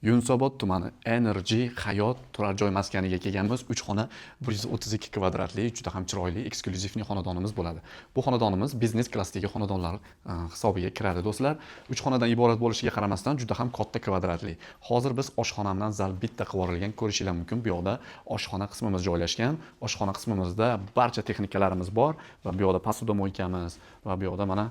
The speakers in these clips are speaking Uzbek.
Yunusobod tumani, Energy Hayot turar joy maskaniga kelganmiz. 3 xona, 132 kvadratli, juda ham chiroyli, эксклюзивный xonadonimiz bo'ladi. Bu xonadonimiz biznes klassdagi xonadonlar hisobiga kiradi, do'stlar. 3 xonadan iborat bo'lishiga qaramasdan, juda ham katta kvadratli. Hozir biz oshxonamdan zal bitta qilib yuborilgan, ko'rishinglar mumkin. Bu yoqda oshxona qismimiz joylashgan. Oshxona qismimizda barcha texnikalarimiz bor va bu yoqda посудомойка miz va bu yoqda mana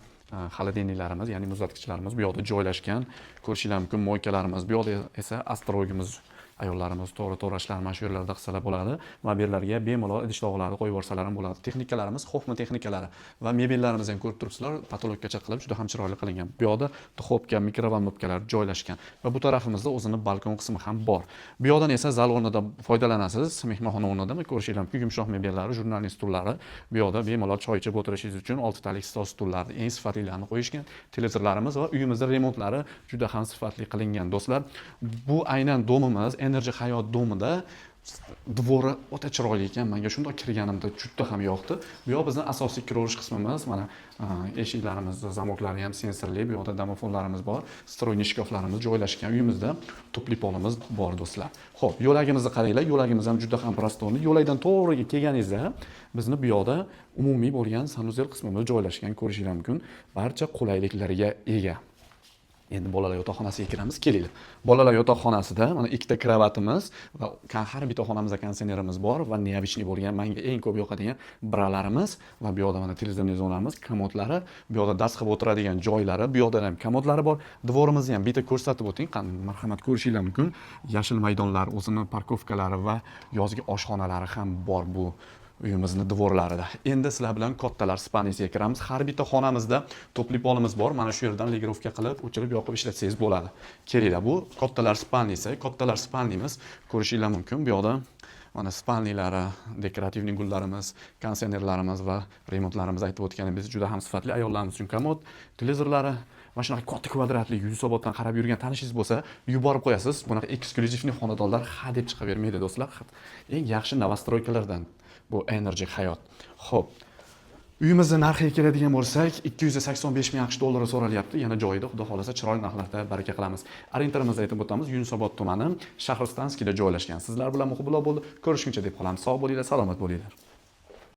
холодильник larimiz, ya'ni muzlatgichlarimiz bu yoqda joylashgan. Ko'rishinglar mumkin, мойка larimiz. Bu yoqda esa острог imiz, ayollarimiz to'g'ri to'g'rashlar mana shu yerlarda qilsalar bo'ladi va bu yerlarga bemalol idish tovoqlarni qo'yib yuborsalar ham bo'ladi. Texnikalarimiz Hoffman texnikalari va mebellarimizni ham ko'rib turibsizlar, потолок gacha qilib juda ham chiroyli qilingan. Bu yoqda духовка, микроволновка lar joylashgan va bu tarafimizda o'zini balkon qismi ham bor. Bu yoqdan esa zal o'rnida foydalanasiz, mehmonxona o'rnida ko'rishinglar mumkin, yumshoq mebellari, журнальный stullari. Bu yoqda bemalol choy ichib o'tirishingiz uchun oltitalik stol stullarni eng sifatlilarini qo'yishgan. Televizorlarimiz va uyimizda remontlari juda ham sifatli qilingan, do'stlar. Bu aynan дом imiz Energy Hayot дом ida двор i o'ta chiroyli ekan. Menga shundoq kirganimda juda ham yoqdi. Bu yoq bizni asosiy kiraverish qismimiz. Mana eshiklarimizni zamoklari ham sensorli, bu yoqda domofonlarimiz bor, встроенный shkaflarimiz joylashgan. Uyimizda тёплый пол imiz bor, do'stlar. Ho'p, yo'lagimizni qaranglar, yo'lagimiz ham juda ham просторный. Yo'lakdan to'g'riga kelganingizda bizni bu yoqda umumiy bo'lgan санузел qismimiz joylashgan, ko'rishinglar mumkin, barcha qulayliklarga ega. Endi bolalar yotoqxonasiga kiramiz, kelinglar. Bolalar yotoqxonasida mana ikkita kravatimiz va har bitta xonamizda konditsionerimiz bor va необычный bo'lgan, menga eng ko'p yoqadigan bralarimiz va bu yoqda mana телевизорный zonamiz, komodlari, bu yoqda dars qilib o'tiradigan joylari, bu yoqda ham komodlari bor. Двор imizni ham bitta ko'rsatib o'ting, marhamat, ko'rishinglar mumkin. Yashil maydonlar, o'zini парковка lari va yozgi oshxonalari ham bor bu uyimizni двор larida. Endi sizlar bilan kattalar спальня siga kiramiz. Har bitta xonamizda тёплый пол imiz bor. Mana shu yerdan регулировка qilib, o'chirib, yoqib ishlatsangiz bo'ladi. Kelinglar, bu kattalar спальня si, kattalar спальня miz, ko'rishinglar mumkin. Bu yoqda mana спальня lari, декоративный gullarimiz, konditsionerlarimiz va remontlarimiz, aytib o'tganimiz, juda ham sifatli. Ayollarimiz uchun komod, televizorlari mana shunaqa katta kvadratli. Yunusoboddan qarab yurgan tanishingiz bo'lsa, yuborib qo'yasiz. Bunaqa эксклюзивный xonadonlar ha deb chiqavermaydi, do'stlar. Eng yaxshi новостройка lardan bu Energy Hayot. Xo'p. Uyimizni narxiga keladigan bo'lsak, 285 ming AQSh dollari so'ralyapti. Yana joyida, xudo xohlasa, chiroyli narxlarda baraka qilamiz. Orientirimizni aytib o'tamiz, Yunusobod tumani, Shahristanskiyda joylashgan. Sizlar bilan Muhibullo bo'ldi. Ko'rishguncha deb qolamiz. Sog' bo'linglar, salomat bo'linglar.